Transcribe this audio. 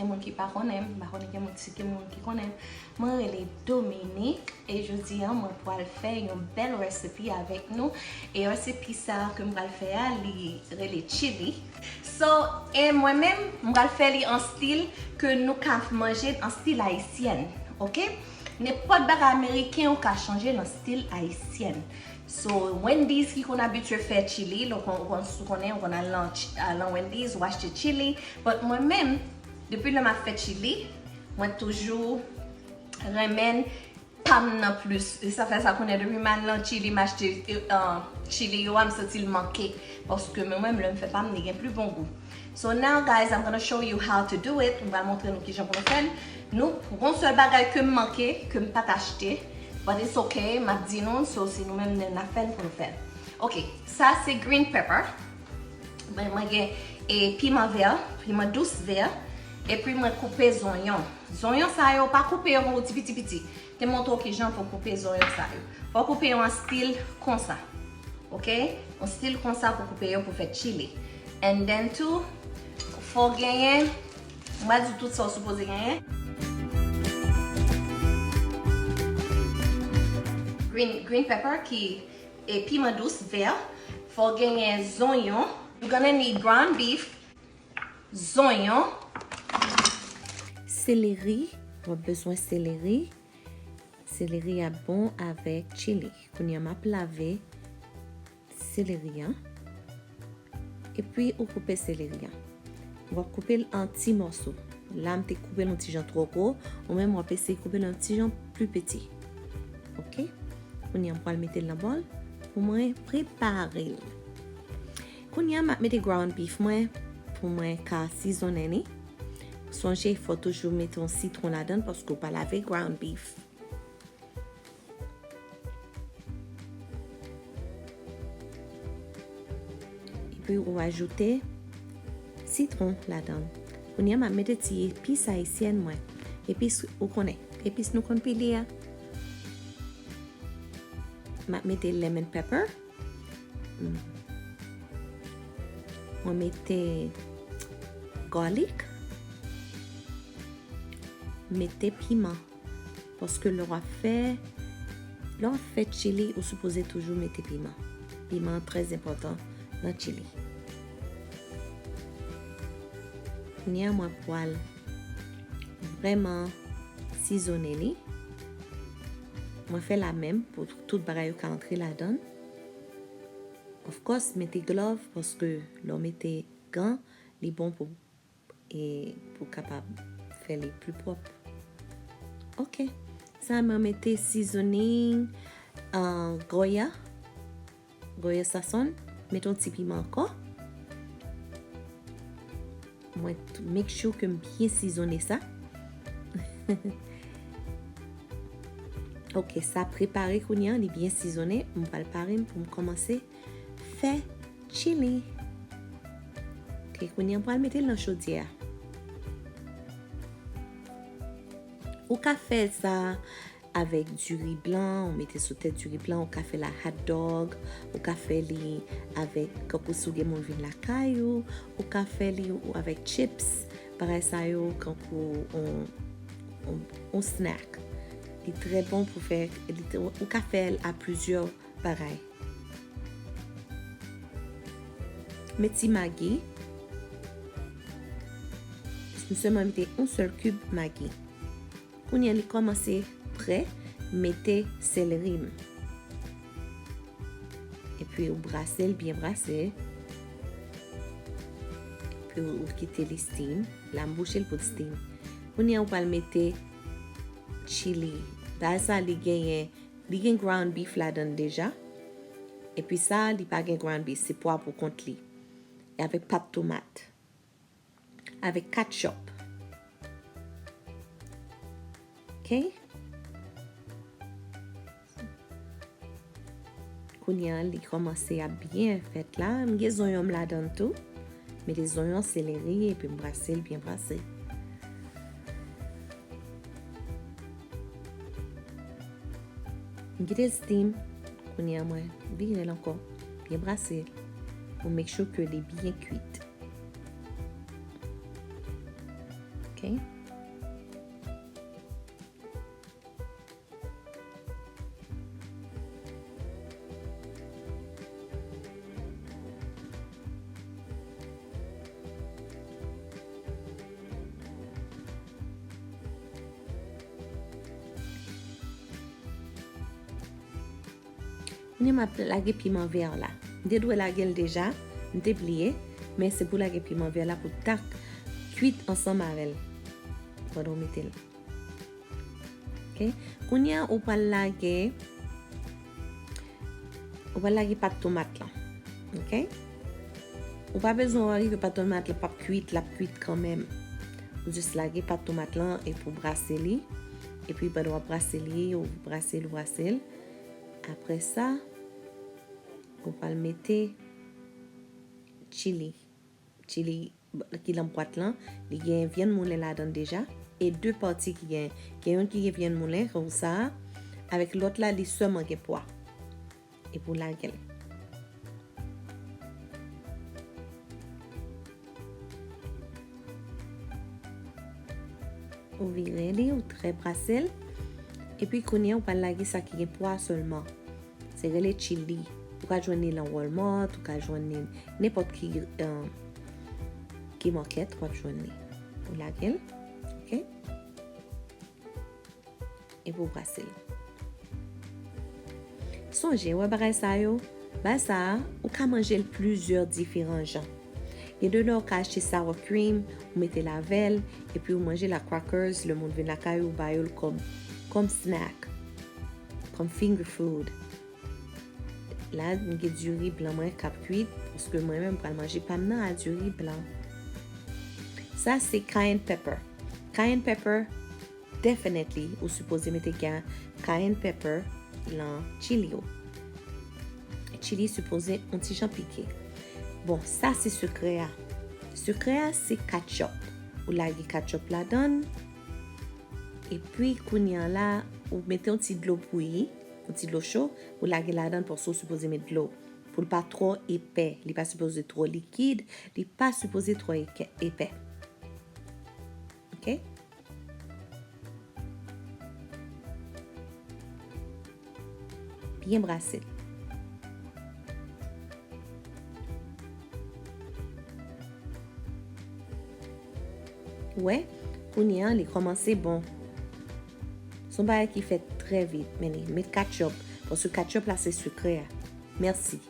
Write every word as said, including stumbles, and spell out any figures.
Gen moun ki pa konnen m, m pa konnen gen moun si gen moun ki konnen m. Mwen rele Dominique e jodi a mwen pral fè yon bèl recipe avèk nou. E recipe sa ke m pral fè a, li rele chili. So, e mwen menm, m pral fè li an stil ke nou ka manje an stil ayisyèn, oke? Nenpòt bagay ameriken, ou ka chanje l an stil ayisyèn. So, Wendy's ki konn abitye fè chili, lè w konn, ou konn, si w konnen, ou konn al nan, al nan Wendy's, ou achte chili. But mwen menm, depi lè m ap fè chili, mwen toujou renmen pa m nan plis. E sa fè sa konnen depi m al nan chili, m achte, eh, chili yo a, m santi l manke. Paske mwen menm, lè m fè pa m, li gen pli bon gou. So now, guys, I'm gonna show you how to do it. Mwen pral montre nou kijan pou nou fè l. Nou, gon sèl bagay ke m manke, ke m pa t achte, but it's okay, m ap di nou, so se nou menm n ap fè l pou nou fè l. Ok, sa se green pepper. Ben, mwen gen e piman vè, piman dous vè, epi mwen koupe zonyon. Zonyon sa yo, pa koupe yo ti piti piti. Te montre w kijan pou koupe zonyon sa yo. Fò w koupe yo an stil konsa. Ok? An stil konsa pou koupe yo pou fè chili. And then too, fò w genyen, mwen di tout sa w sipoze genyen. Green, green pepper ki e piman dous vè. Fò w genyen zonyon. You're gonna need ground beef, zonyon, seleri, w ap bezwen seleri. Seleri a bon avèk chili. Kounye a m ap lave seleri an. Epi ou koupe seleri an. W ap koupe l an ti mòso. La m te koupe l yon ti jan twò gwo, ou menm w ap eseye koupe l yon ti jan pli piti. Ok? Kounye a m pral mete l nan bòl pou mwen prepare l. Kounye a m ap mete ground beef mwen pou mwen ka sizonnen li. Sonje, fò toujou mete yon sitwon ladan l paske w pa lave ground beef. Epi ou ajoute sitwon ladan l. Kounye a m ap mete ti epis ayisyèn mwen. Epis ou konnen. Epis nou konn pile a. M ap mete lemon pepper. Mm. Mwen mete garlic. Mete piman. Paske lè w ap fè, lè w ap fè chili, ou sipoze toujou mete piman. Piman an trè enpòtan nan chili. Kounye a mwen pral vrèman sizonnen li. Mwen fè la menm pou tout bagay yo ka antre ladan l. Of course, mete glove paske lè w mete gan, li bon pou, e pou kapab fè li pli pwòp. Ok. Sa mwen mete seasoning, uh, Goya. Goya Sazón. Mete yon ti piman ankò. Mwen t-, make sure ke m byen sizonnen sa. Ok, sa prepare kounye a, li byen sizonnen. M pral pare m pou m kòmanse fè chili. Ok, kounye a m pral mete l nan chodyè a. Ou ka fè sa avèk diri blan, ou mete sou tèt diri blan, ou ka fè l a hot dog, ou ka fè li avèk, kankou si w gen moun vin lakay ou, ou ka fè li ou avèk chips, bagay sa yo, kankou on, on, on snack. Li trè bon pou fè, li, ou ka fè l a plizyè bagay. Met ti magi. M sèlman mete yon sèl kib magi. Kounye a li kòmanse prè, mete seleri m. Epi ou brase l, byen brase. Epi ou kite li steam. La m bouche l pou l steam. Kounye a ou pral mete chili. Baz sa li genyen, li gen ground beef ladan l deja. Epi sa, li pa gen ground beef, se pwa pou kont li. E avèk pat tomat. Avèk ketchup. Ok? Kounye a, li kòmanse ap byen fèt la. M gen zonyon m ladan l tou. Mete zonyon, seleri, epi m brase l, byen brase. M kite l steam. Kounye a, mwen vire l ankò. Byen brase l. Pou make sure ke li byen kuit. Ok, Ok. Kounye a m ap lage piman vè la. M te dwe lage l deja, m te bliye, men se pou lage piman vè la pou ta kwit ansanm avè l pandan w mete l. Ok? Kounye a ou pral lage, ou pral lage pat tomat lan. Ok? Ou pa bezwen rive pat tomat lan p ap kwit, l ap kwit kanmenm. Ou jis lage pat tomat lan epi w brase li. Epi pandan w ap brase li, ou brase l, ou brase l. Apre sa, ou pral mete chili. Chili ki nan bwat lan, li gen vyann moulen ladan l deja. E de pati ki gen, gen youn ki gen vyann moulen, kon sa a, avèk lòt la, li sèlman gen pwa. Epi w lage l. Ou vire li, ou trè brase l. Epi kounye a, ou pral lage sa ki gen pwa sèlman. Se rele chili. Ou ka jwenn li nan Walmart, ou ka jwenn li nenpòt ki, eh, ki makèt, w ap jwenn li. Ou lage l, ok? Epi w brase l. Sonje, wè bagay sa yo, bagay sa a, ou ka manje l plizyè diferan jan. Gen de lè ou ka achte sour cream, ou mete l avè l, epi ou manje l ak crackers, lè moun vin lakay ou, ou ba yo l kòm, kòm snack, kòm finger food. La, m gen diri blan mwen k ap kwit, paske mwen menm pral manje pa m nan a diri blan. Sa se cayenne pepper. Cayenne pepper, definitely, ou sipoze mete ca-, cayenne pepper lan chili ou. Chili sipoze yon ti jan pike. Bon, sa se sekrè a. Sekrè a se ketchup. Ou lage ketchup ladan l. Epi kounye a la, ou mete yon ti dlo bouyi, yon ti dlo cho, ou lage ladan l paske ou sipoze met dlo. Pou l pa twò epè, li pa sipoze twò likid, li pa sipoze twò eke-, epè. Ok? Byen brase l. Ou wè, kounye a, li kòmanse bon. Se yon bagay ki fèt trè vit, men li met ketchup, paske ketchup la se sekrè a. Mèsi.